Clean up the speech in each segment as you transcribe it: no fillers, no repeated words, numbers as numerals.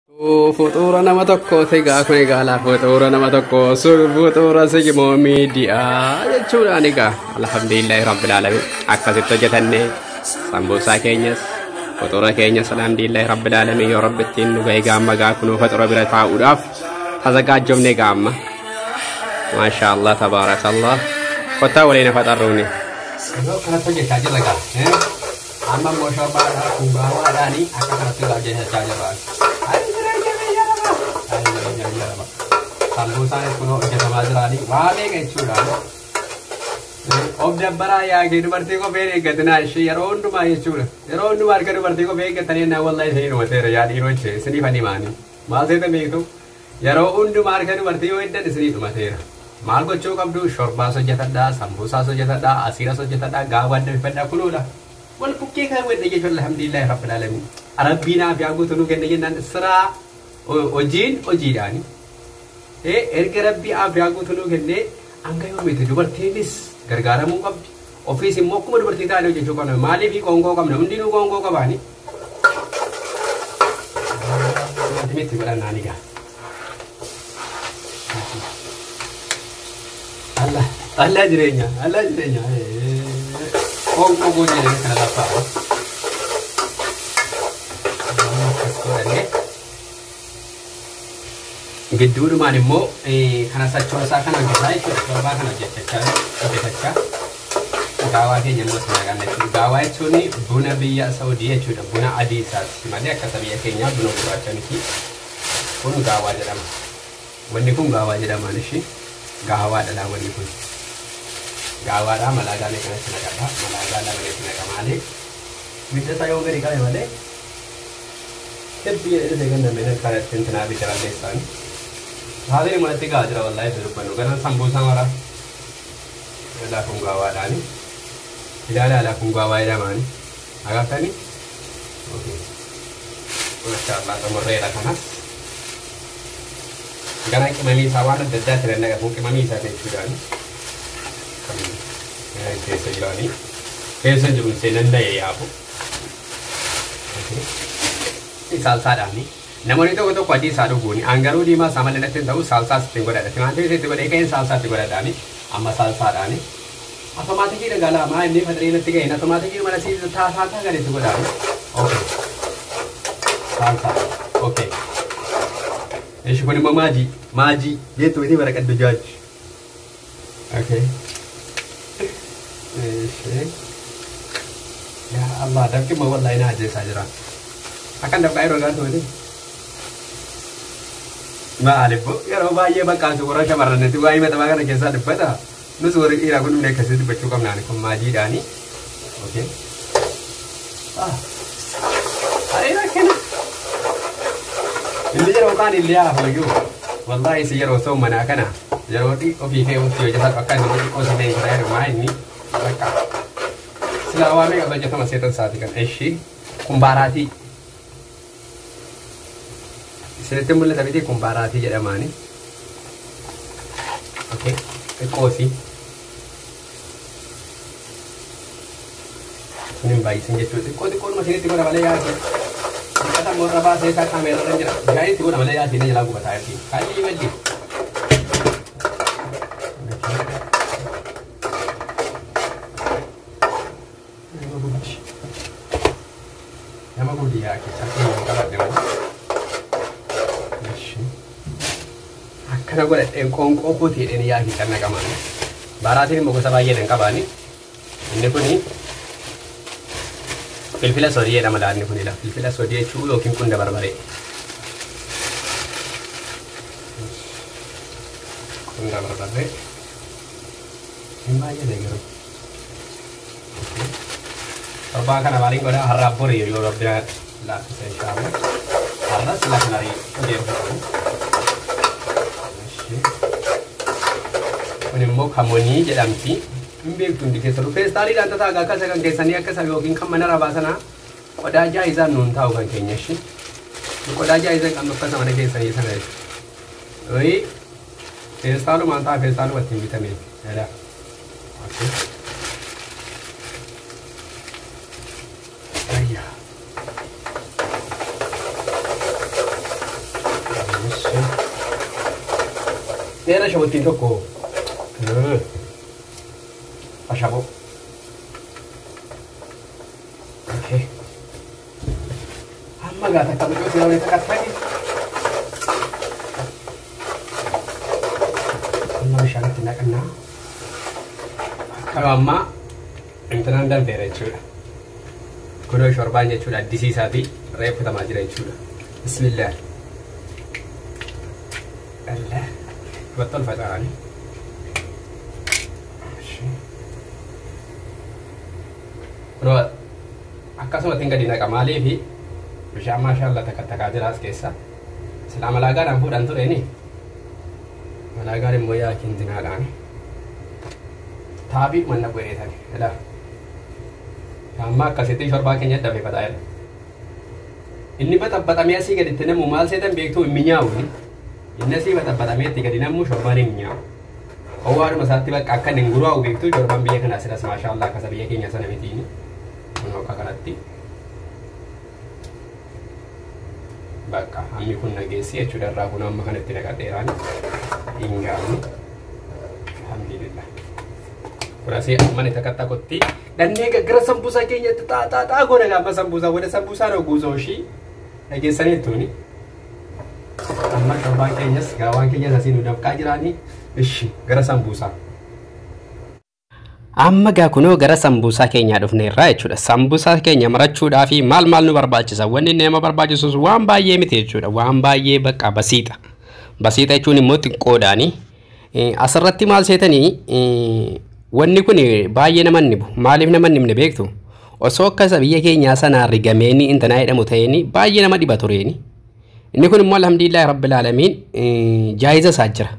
Fuxuura nama tokkooti egaa kun egaa laa fuxuura nama tokko fuxuura sigimoo miidiyaa jechuudhaan egaa alhamdulillahi rabbil alamin akkasitti hojjetanne sambuusaa keenyas fuxuura keenyas alhamdulillahi rabbil alamin yoo rabbi ittiin nu ga'e gaamma gaa kunuu fuxuura bira taa'uudhaaf tazagaajjofne gaamma maasha allah tabaarakallah kottaa waliin faxarruuni. Yeroo kanatti hojjechaa jirra gaa amma immoo shorbaadhaa dhugaawaadhaanii akka kanatti hojjechaa jirra. Sambuusaan kun hojjetamaa jiraanii waa meeqa jechuudha. Of dabbaraa yaagee dubartii kophee eeggatinaa ishee yeroo hundumaa jechuudha. Yeroo hundumaa harka dubartii kophee eeggatanii naa wallahi ishee dhumateera yaa dhiiroo ishee isiniif ani maani. Maal seeta beektu yeroo hundumaa harka dubartii yoo eddan isinii dhumateera. Maal gochuu qabdu shorbaas hojjetadhaa, sambuusaas hojjetadhaa, asiiras hojjetadhaa, gaawaa danfifadhaa kunuudha. Wal bukkee kan wedhe jechuudha alhamdulillahi rabbil alamin. Rabbiin naaf yaa guutuu nu kenne jennaan siraa hojiin hojiidhaani. Erga rabbii aafiyaa guutuu nuu kennee hanga yoomiti dubartiinis gargaaramuu qabdi. Ofiis immoo akkuma dubartii taane hojjechuu qabna. Maaliif qoonqoo qabna? Hundinuu qoonqoo qabaani. Wanti godhannaa ni gaha. Allah Allah jireenya Allah jireenya. Qoonqoo goonee kana laffaa. Akkas godhannee. Gidduudhumaan immoo kana sochoosaa kana hojjetaa jechuudha. Shorbaa kana hojjetachaa gaawaa keenya immoo itti naqanna jechuudha. Gaawaa jechuun buna biyya Saudii jechuudha. Buna adii isaati malee akka biyya keenyaa buna gurraacha miti. Kun gaawaa jedhama. Wanni kun gaawaa jedhama ishee gaawaadha laa wanni kun. Gaawaadha malaagaa meeqa itti naqadha. Malaagaa lama itti naqa malee. Bidda isaa yoo gadi qabe malee. Hedduu jedhee ta'e gannamee kan ittiin tinaa bidda balleessaani. Haadri manatti gahaa jira wallahi isa dubbannu gara sambuusaa mara ilaa kun gaawaadhaani ilaala ilaa kun gaawaa jedhamaani agartani masha Allah xumurreedha kanas gara qimamii isaa waan adda addaa itti naqa kun qimamii isaa jechuudhaani kan keessa jiraani keessa jiru seenan da'e yaafu saalsaadhaani. Namoonni tokko tokko adii isaa dhuguuni. An garuu diimaa isaa malee natti hin ta'u saalsaas ittiin godhadha. Timaatimii itti godhee ka'een saalsaa itti godhadhaani. Amma saalsaadhaani. Automaatikii dhagaa maa inni fadhii natti ga'een automaatikii mana sii taasaa kan itti godhaani. Okay. Saalsaa. Okay. Ishi kun immoo maajii. Maajii. Beektu miti waraqaa dujaaj. Okay. Ishi. Yaa Allah dafki immoo wallahi na ajjeesaa jira. Akkan dafqaa yeroo gaatu miti. Maaliif yeroo baay'ee bakka warra shamarranitti waa'ee matamaa kana keessaa dubbata. Nus warri dhiiraa kun humna akkasii dubbachuu qabnaan kun maajiidhaani. Okay. Ayi rakkina. Inni yeroo kaan illee hafayyuu. Wallahi si yeroo ta'u manaa kana yeroo ofii kee wanti hojjetan akka inni xiqqoo si ta'e jira yeroo maa inni bakka. Silaa waa meeqa hojjetama seetan sa'aatii kana ishii kumbaaraatii. Isinitti mul'ata miti kumbaaraatii jedhamaani. Okay, xiqqoosi. Sun hin baay'isin jechuudha. Xiqqoo xiqqoodhuma isinitti godha malee yaasi. Dhiqata morra baasee isaa kaameerarra jira. Bishaan itti godha malee yaasi inni jalaa gubataa jirti. Kallii balli. Nama gubdi. Nama gubdi yaa keessaa keenya qabadhe malee. Akkana godhadheen qoonqoo kootiidhaan yaa hiikan naqamaan. Baaraatiin immoo gosa baay'ee nan qabaani. Inni kuni filfila sodii jedhama laanni kunidha. Filfila sodii jechuun yookiin qunda barbaree. Qunda barbaree. Hin baay'ate garuu. Torbaa kana maaliin godhaa har'aaf borii yoo rabbi laaffise inshaallah. Har'as lafa deemsifamu. Kun immoo kamonii jedhamti. Hin beektu hundi keessanuu. Feestaaliidhaan tataa akka isa kan keessanii akka isa yookiin kan mana rabaa sanaa qodaa jaayizaan nuun taa'u kan keenya ishee. Qodaa jaayizaan qabnu akka isa mana keessanii sana jechuudha. Wayii feestaalumaan ta'a feestaaluma ittiin bitame. Yaadaa. Ayyaa. Dheera shabottiin tokko. Ashaboo. Okay. Amma gaa takka biqiltuu yeroo takka ta'e. Amma bishaan itti naqannaa. Akka ammaa intinaan danfeera jechuudha. Kunoo shorbaan jechuudha addisii isaatii reeffatamaa jira jechuudha. Bismillah. Allah. Battal faca'anii. Kunoo akkasumatti gadi naqa maaliifi bishaan maashaalla takka takkaa jira as keessa. Silaa malaagaadhaan fuudhan tureeni. Malaagaan immoo yaa kintinaadhaan. Taabii manna godheetani. Ilaa. Amma akkasitti shorbaa keenya danfifataa jira. Inni baxabbaxamee asii gaditti namu maal seetan beektuu hin minyaa'u. Inni asii baxabbaxamee itti gadi namu shorbaan hin minyaa'u. Owwaadhuma isaatti bakka akka inni hin guraa'u beektuu shorbaan biyya kanaa silas maashaallaa akkasa biyya keenya sana mitiini. Kun akka kanatti. Bakka hammi kun nageessi jechuudha irraa kun amma kanatti naqadheeraan hin gaafnu. Alhamdulillah. Kun asii amma ni takka takkotti dhannee gara sambuusaa keenyatti xaa xaa goona gaafa sambuusaa wada sambuusaa na guusoo ishii dhageessaniittuuni. Amma shorbaan keenyas gaawaan keenyas asii nu danfqaa jiraanii ishi gara sambuusaa. Amma gaa kunoo gara sambuusaa keenyaa dhufneerra jechuudha. Sambuusaa keenya marachuudhaa fi maal maal nu barbaachisa? Wanni nama barbaachisus waan baay'ee miti jechuudha. Waan baay'ee bakka basiixa. Basiixa jechuun immoo xiqqoodhaani. Asirratti maal seetanii wanni kun baay'ee nama hin dhibu. Maaliif nama hin dhibne beektu? Osoo akka isa biyya keenyaa sanaa rigameeni intanaa jedhamu ta'eeni baay'ee nama dhiba tureeni. Inni kun immoo alhamdulillahi rabbil aalamiin jaayiza isaa jira.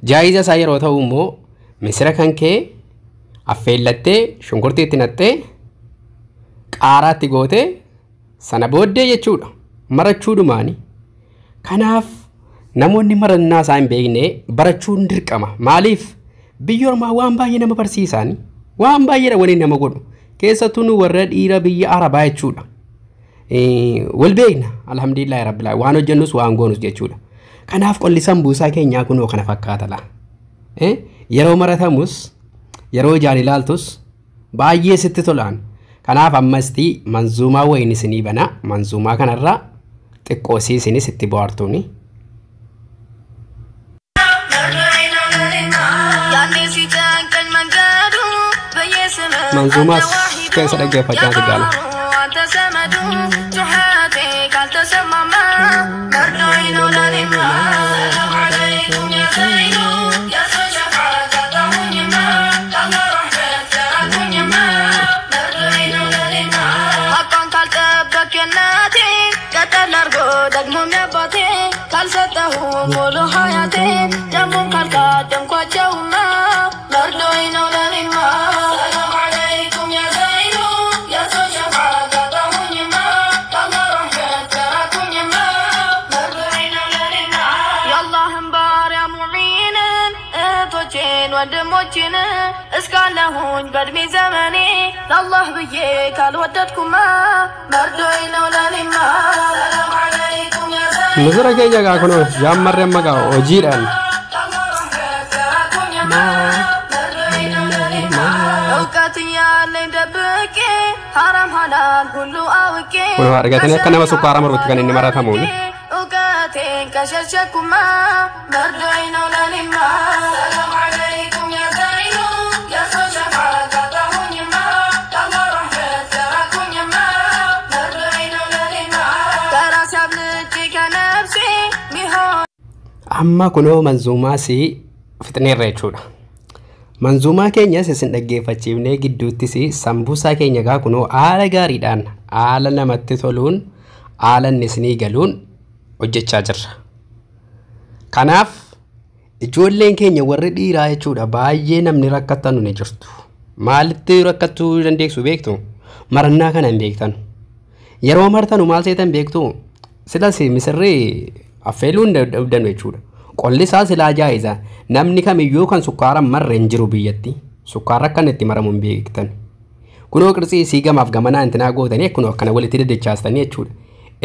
Jaayiza isaa yeroo ta'u immoo misira kan kee affeellattee shunkurtii itti naqxee qaaraatti gootee sana booddee jechuudha marachuudhumaani. Kanaaf namoonni marannaa isaa hin beekne barachuun dirqama. Maaliif biyya ormaa waan baay'ee nama barsiisaani waan baay'eedha waliin nama godhu keessattuu nu warra dhiira biyya arabaa jechuudha. Wal beekna alhamdulillahi rabbil aalamiin waan hojjennus waan goonus jechuudha. Kanaaf qolli sambuusaa keenyaa kunoo kana fakkaata laa. Yeroo maratamus yeroo ijaan ilaaltus baay'ee sitti tolaan. Kanaaf ammasti manzuumaa wayin isinii bana. Manzuumaa kanarraa xiqqoo isinis itti bohaartuuni. Manzuumaas keessa dhaggeeffachaa gaala. ወንድሞችን እስካለሁኝ በእድሜ ዘመኔ ለአላህ ብዬ ካልወደድኩማ መርዶኝ ነው ለኔማ። ሰላም አለይኩም ያ ዘይኑ Misira keenya gaa kunoo jaammarri amma gaa hojiidhaan. እውቀት እያለኝ ደብቄ ሐራም ሐላል ሁሉ አውቄ Kunoo argatanii akka nama sukkaara maruutti kan inni maratamuuni. እውቀቴን ከሸሸኩማ መርዶኝ ነው ለኔማ። ሰላም አለይኩም ያ ዘይኑ የሰው ሸፋ ካጣሁኝማ ከአላህ ረሕመት ከራኩኝማ መርዶኝ ነው ለኔማ። ከራሴ አብልጬ ከነፍሴ ሚሆን Amma kunoo manzuumaas fixneerra jechuudha. Manzuumaa keenyas isin dhaggeeffachiifnee gidduuttis sambuusaa keenya gaa kunoo haala gaariidhaan haala namatti toluun haala inni isinii galuun hojjechaa jirra. Kanaaf ijoolleen keenya warri dhiiraa jechuudha baay'ee namni rakkatanu ni jirtu. Maalitti rakkachuu dandeessu beektu? Marannaa kana hin beektan. Yeroo martanu maal seetan beektu? Silas misirri affeeluu hin danda'u jechuudha. Qolli isaa silaa jaayiza. Namni kamiyyuu kan sukkaara marre hin jiru biyyatti. Sukkaarra akkan itti maramu hin beektan. Kunoo qirtsii isii gamaaf gamanaa intinaa gootanii kunoo akkana walitti dadachaastanii jechuudha.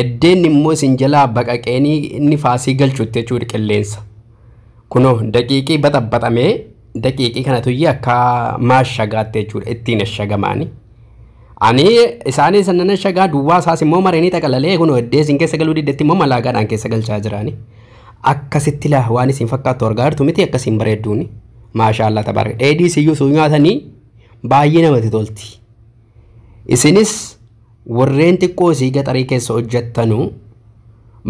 Iddeen immoo isin jalaa baqaqeenii inni faasii galchutti jechuudha qilleensa. Kunoo daqiiqii baxabbaxamee daqiiqii kanatu akka maashagaatti jechuudha ittiin ashagamaani. Ani isaanii sannan ashagaa duwwaa isaas immoo mareenii xaqalalee kunoo iddee isin keessa galuu diddetti immoo malaagaadhaan keessa galchaa jiraani. Akkasitti laa waan isin fakkaattu argaa jirtu miti akkasiin bareedduuni. Maashaallah tabaaraka. Dheedhii siyyuu suu nyaatanii baay'ee namatti tolti. Isinis warreen xiqqoo isii gaxarii keessa hojjettanu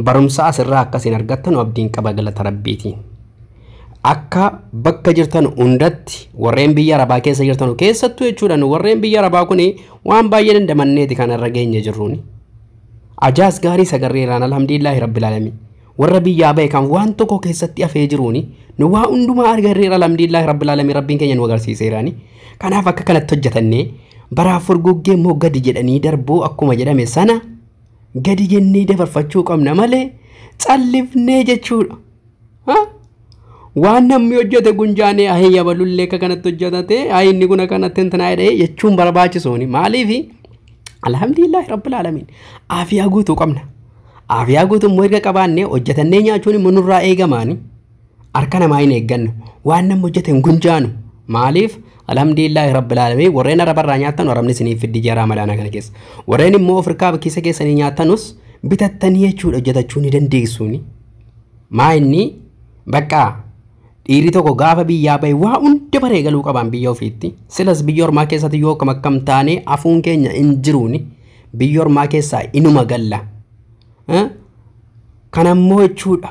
barumsa asirraa akkasiin argattanu abdiin qaba galata rabbiitiin. Akka bakka jirtan hundatti warreen biyya arabaa keessa jirtanu keessattuu jechuudhaan warreen biyya arabaa kun waan baay'ee dandamanneeti kan irra geenye jirruuni. Ajaas gaarii sagarreeraan alhamdulillaahi rabbil aalamiin. Warra biyyaa bahe kan waan tokko keessatti hafee jiruuni nu waa hundumaa argarreera alhamdulillaahi rabbil aalamiin rabbiin keenya nu agarsiiseeraani. Kanaaf akka kanatti hojjetannee baraaf furguggee immoo gadi jedhanii darbuu akkuma jedhame sana gadi jennee dabarfachuu qabna malee callifnee jechuudha. Waan namni hojjete gunjaanee ayi yabalullee akka kanatti hojjetate ayi inni kun akkanatti hin taane jechuun barbaachisuuni. Maaliif alhamdulillaahi rabbil aalamiin aafiyaa guutuu qabna. Aafiyaa guutuu immoo erga qabaannee hojjetannee nyaachuun immoo nurraa eegamaani. Harka namaa hin eeggannu. Waan namni hojjete hin gunjaanu. Maaliif alhamdulillaahi rabbil aalamiin warreen arabarraa nyaattan arabni isiniif fiddi jara ramadaana kana keessa. Warreen immoo Afrikaa keessa keessanii nyaatanus bitattanii jechuudha hojjetachuu ni dandeessuuni. Maa inni bakka dhiirri tokko gaafa biyyaa bahe waa hunda baree galuu qaban biyya ofiitti. Silas biyya ormaa keessatti yoo akkam akkam taane afuun keenya hin jiruuni biyya ormaa keessaa inuma galla. Kanammoo jechuudha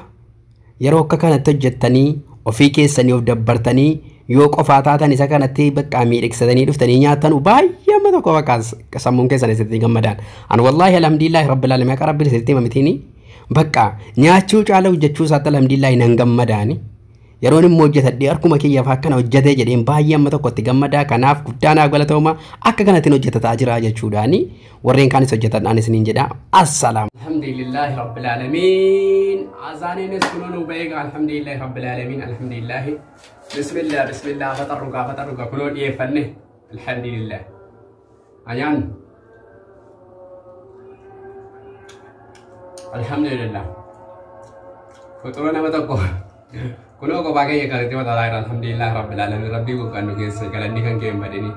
yeroo akka kanatti hojjettanii ofii keessanii of dabbartanii yoo qofaa taatan isa kanatti bakka miidhagsatanii dhuftanii nyaatan baay'ee amma tokko bakka sammuun keessan isitti gammadaan. An wallaahi alhamdulillaahi rabbil aalamiin akka rabbiin isitti himamitiini bakka nyaachuu caala hojjechuu isaatti alhamdulillaahi nan gammadaani. Yeroon immoo hojjetadhee harkuma kiyyaaf akkana hojjetee jedheen baay'ee amma tokkotti gammadaa. Kanaaf guddaa naaf galatooma akka kanattiin hojjetataa jira jechuudhaani warreen kaanis hojjetadhaan isiniin jedha. Assalaam. Alhamdulillahi rabbil aalamiin. Azaaniinis kunoo nu ba'ee alhamdulillahi rabbil aalamiin alhamdulillahi. Bismillah bismillah faxarrugaa faxarrugaa kunoo dhiyeeffanne alhamdulillah. Anyaan. Alhamdulillah. Fuxura nama tokko. Kunoo kophaa keenya kanatti mataa jira alhamdulillah rabbil aalamiin rabbii kun kan nu keessa galanni kan kee hin badini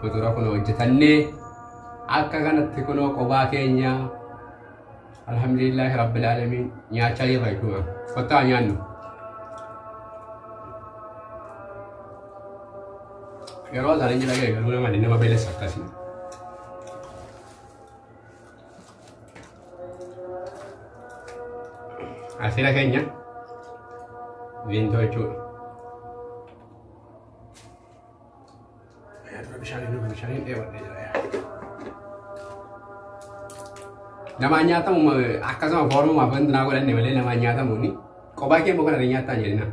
fuxura kunoo hojjetannee akka kanatti kunoo kophaa keenya alhamdulillah rabbil aalamiin nyaachaa jirra jechuudha. Kottaa nyaannu. Yeroo isaanii jira garuu nama beelessa akkasii. Asira keenya. Viento jechuudha. Bishaan dheebadhee jira. Namaan nyaatamu akkasuma foorumaaf wanti naa godhanne malee namaan nyaatamuuni kophaa kee immoo kana nyaattaa jedhina.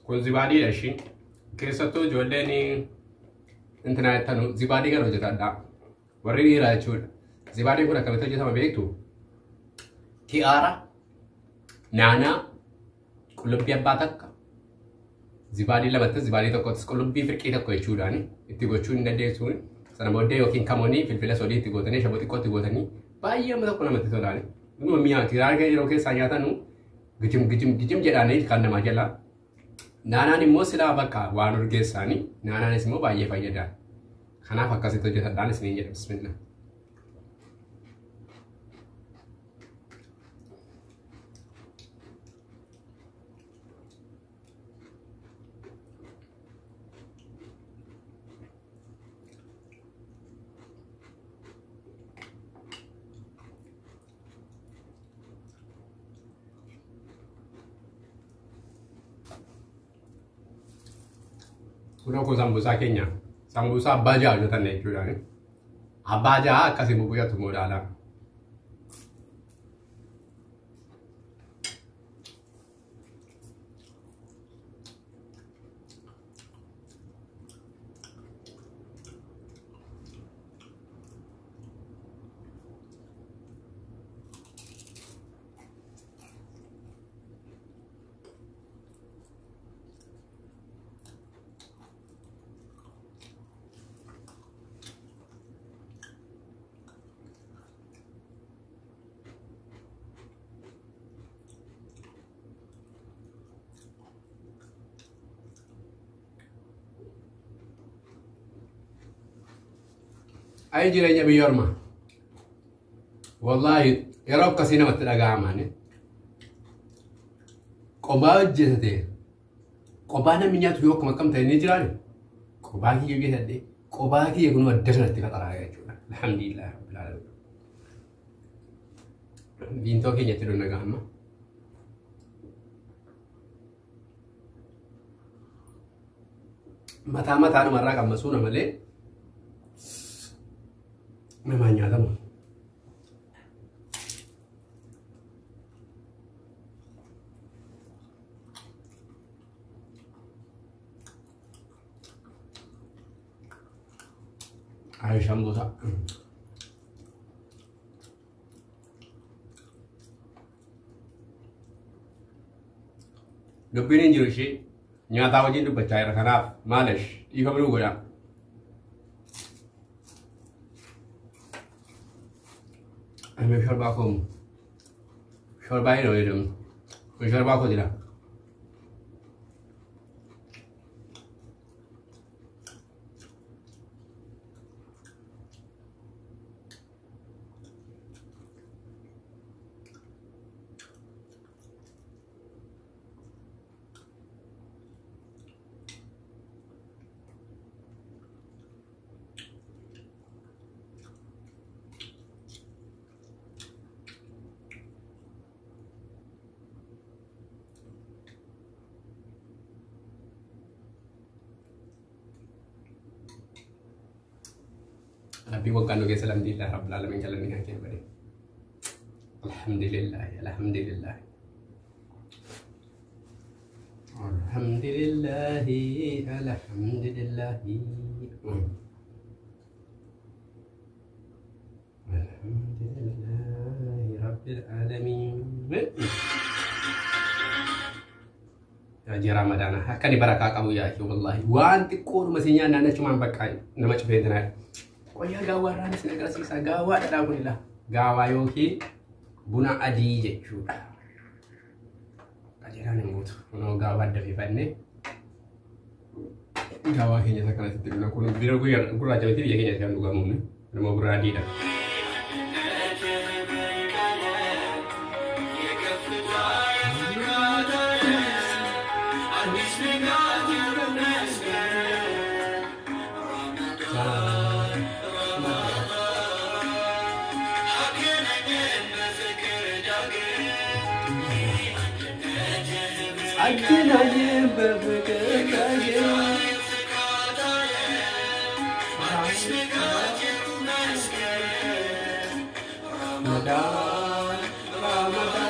Kun zibaadiidha ishiin. Keessattuu ijoolleen intina jettanu zibaadii kana hojjetadha. Warri dhiiraa jechuudha. Zibaadiin kun akkamitti hojjetama beektu? Ti'aara, naanaa, qullubbii abbaa takka, zibaadii lamattis zibaadii tokkottis qullubbii firqii tokko jechuudhaan itti gochuu hin dandeessuun. Sana booddee yookiin kamoonii filfila soodii itti gootanii shaboo xiqqoo itti gootanii baay'ee amma tokko namatti tolaani. Dhuma mi'aa ti'aara yeroo keessaa nyaatanu gijim gijim gijim jedhaanii kan namaa jalaa. Naanaan immoo silaa bakka waan urgeessaani naanaanis immoo baay'ee fayyada. Kanaaf akkasitti hojjetadhaan isiniin jedha bismillah. Kunoo kun sambuusaa keenya. Sambuusaa abbaa ja'a hojjetanne jechuudhaani. Abbaa ja'a akkasii bubu'atu moodaala. Ay jireenya biyya ormaa. Wallaahi yeroo akkasii namatti dhaga'aman qophaa hojjetate qophaa namni nyaatu yoo akkam akkam ta'e ni jiraani. Qophaa kiyya hojjetadhe qophaa kiyya kun adda sanatti qaxaraa jechuudha. Alhamdulillah rabbil alamin. Diintoo keenyatti dhunna gahamma. Mataa mataa namarraa qammasuuna malee namaan nyaatamu. Ay, sambusa. Dubbiin hin jiru ishee nyaataa wajjin dubbachaa jira kanaaf maalish dhiifama nuu godhaa. Ani shorbaa koo shorbaa hin jedhamu. Kun shorbaa koo jira. Rabbi waggaan nu keessa alhamdulillah rabbil alamin galanni kan kee bade. Alhamdulillah alhamdulillah. Alhamdulillah alhamdulillah. Alhamdulillah rabbil alamin. Yaa Ramadaana akka ni barakaa qabu yaa wallahi waan xiqqoodhuma si nyaannaan achumaan bakka nama cufee tanaa. Qoyyaa gaawwaa irraan isin agarsiisa. Gaawwaa dhadhaa kunila. Gaawwaa yookiin buna adii jechuudha. Qajeelaan hin guutu. Kunoo gaawwaa adda fifannee gaawwaa keenya isa kanatti dhugna. Kun bira gurraacha miti biyya keenya kan dhugamuun immoo gurra adiidha. አገናኘን በፍቅር ረመዳን ረመዳን